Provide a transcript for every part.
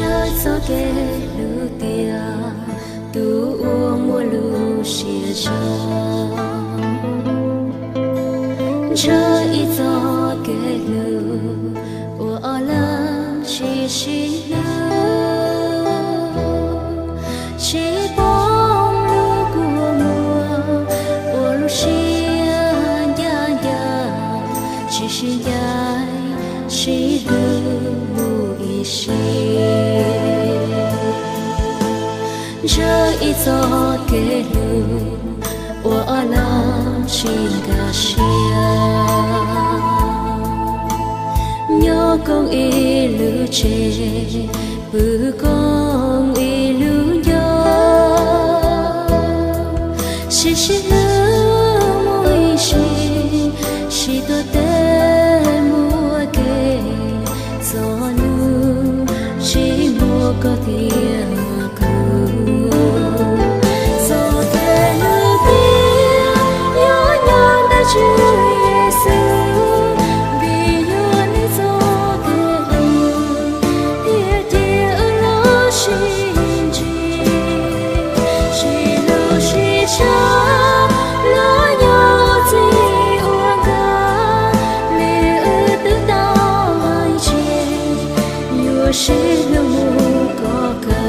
Ntshaw txoj kev hlub tiag, tus uas muaj lub siab zoo. Ntshaw ib txoj kev hlub uas ob leeg tsis sib hlub, tsis pom lub kua muag uas lub siab ncaj ncees, tsis sib ncaim sib hlub mus ib sim. Ntshaw ib txoj kev hlub uas ob leeg tsis nkag siab, nyob koom ib lub tsev, pw koom ib lub nco, sib sib hlub mus ib sim, sib tuav tes muaj kev txom nyem, tsis muaj koj thiab kuv. Txoj kev hlub tiag yuav nyob ntawm Tswv Yexus, vim yog nws txoj kev hlub thiaj cia wb los sib ntsib, sib hlub sib tshua, los nyob ua txij ua nkawm li wb twb tau hais tseg, yuav sib hlub mus kom kawg.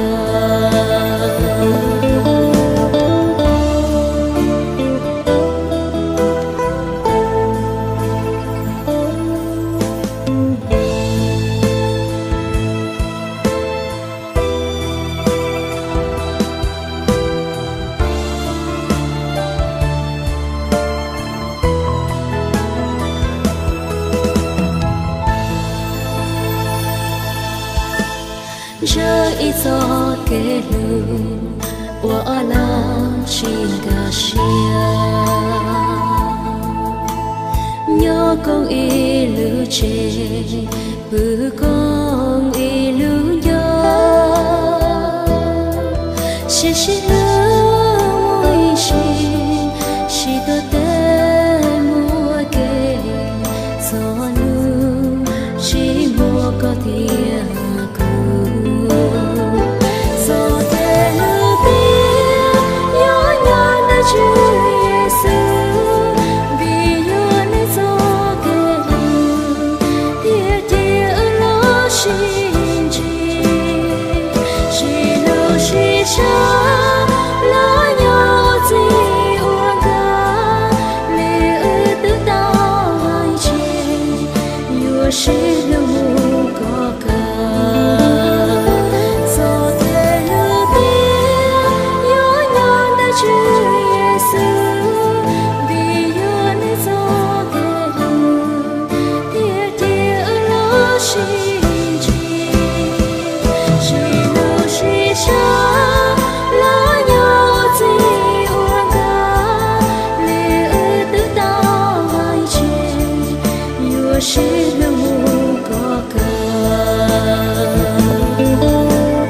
Ntshaw ib txoj kev hlub uas ob leeg tsis nkag siab, nyob koom ib lub tsev, pw koom